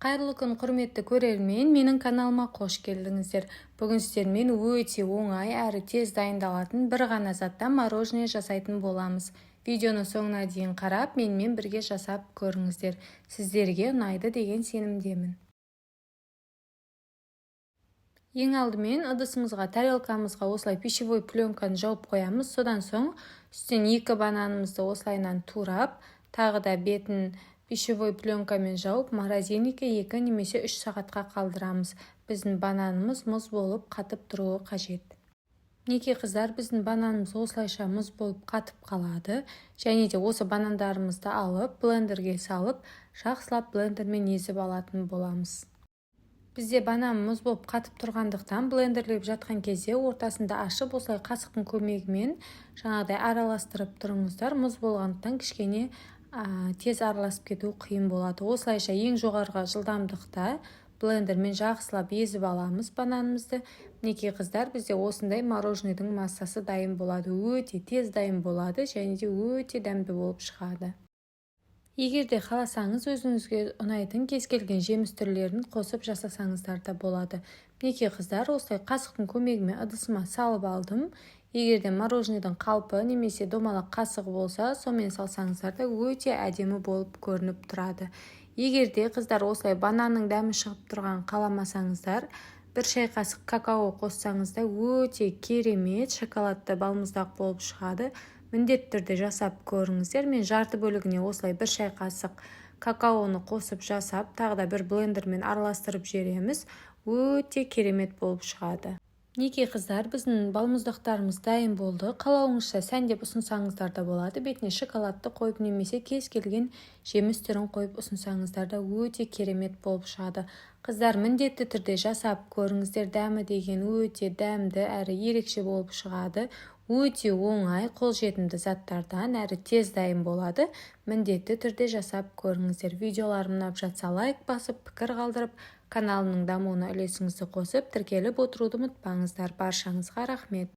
Қайырлы күн, құрметті көрермен! Менің каналыма қош келдіңіздер! Бүгін сіздермен өте оңай әрі тез дайындалатын, бір ғана заттан мороженое жасайтын боламыз. Видеоны соңына дейін қарап, менімен бірге жасап көріңіздер. Сіздерге ұнайды деген сенімдемін. Ең алдымен ыдысымызға, тарелкамызға осылай пищевой пленканы жауып қоямыз. Содан соң үстінен екі бананымызды осылайынан турап, тағы да бетін пищевой пленкамен жауып, морозильникке 2 немесе 3 сағатқа қалдырамыз. Біздің бананымыз мұз болып қатып тұруы қажет. Мінекей, қыздар, біздің бананымыз осылайша мұз болып қатып қалады. Және де осы банандарымызды алып, блендерге салып, жақсылап блендермен езіп алатын боламыз. Бізде банан мұз болып қатып тұрғандықтан, блендерлеп жатқан кезде ортасында ашып, осылай қасықтың көмегімен жаңағыдай араластырып тұрыңыздар. Мұз болғандықтан, кішкене тез араласып кету қиын болады. Осылайша ең жоғарғы жылдамдықта блендермен жақсылап езіп аламыз бананымызды. Мінекей, қыздар, бізде осындай мороженыйдың массасы дайын болады. Өте тез дайын болады және де өте дәмді болып шығады. Егер де қаласаңыз, өзіңізге ұнайтын кез келген жеміс түрлерін қосып жасасаңыздар да болады. Мінекей, қыздар, осылай қасықтың көмегімен ыдысыма салып алдым. Егер де мороженыйдың қалпы немесе домалақ қасығы болса, сонымен салсаңыздар да өте әдемі болып көрініп тұрады. Егер де, қыздар, осылай бананның дәмі шығып тұрғанын қаламасаңыздар, 1 шай қасық какао қоссаңыз да, өте керемет шоколадты балмұздақ болып шығады. Міндетті түрде жасап көріңіздер. Мен жарты бөлігіне осылай 1 шай қасық какаоны қосып жасап, тағы да бір блендермен араластырып жібереміз. Өте керемет болып шығады. Мінекей, қыздар, біздің балмұздақтарымыз дайын болды. Қалауыңызша сәндеп ұсынсаңыздар да болады. Бетіне шоколадты қойып немесе кез келген жеміс түрін қойып ұсынсаңыздар да, өте керемет болып шығады. Қыздар, міндетті түрде жасап көріңіздер. Дәмі деген өте дәмді әрі ерекше болып шығады. Өте оңай, қолжетімді заттардан әрі тез дайын болады. Міндетті түрде жасап көріңіздер. Видеоларым ұнап жатса, лайк басып, пікір қалдырып, каналымның дамуына үлесіңізді қосып, тіркеліп отыруды ұмытпаңыздар. Баршаңызға рахмет!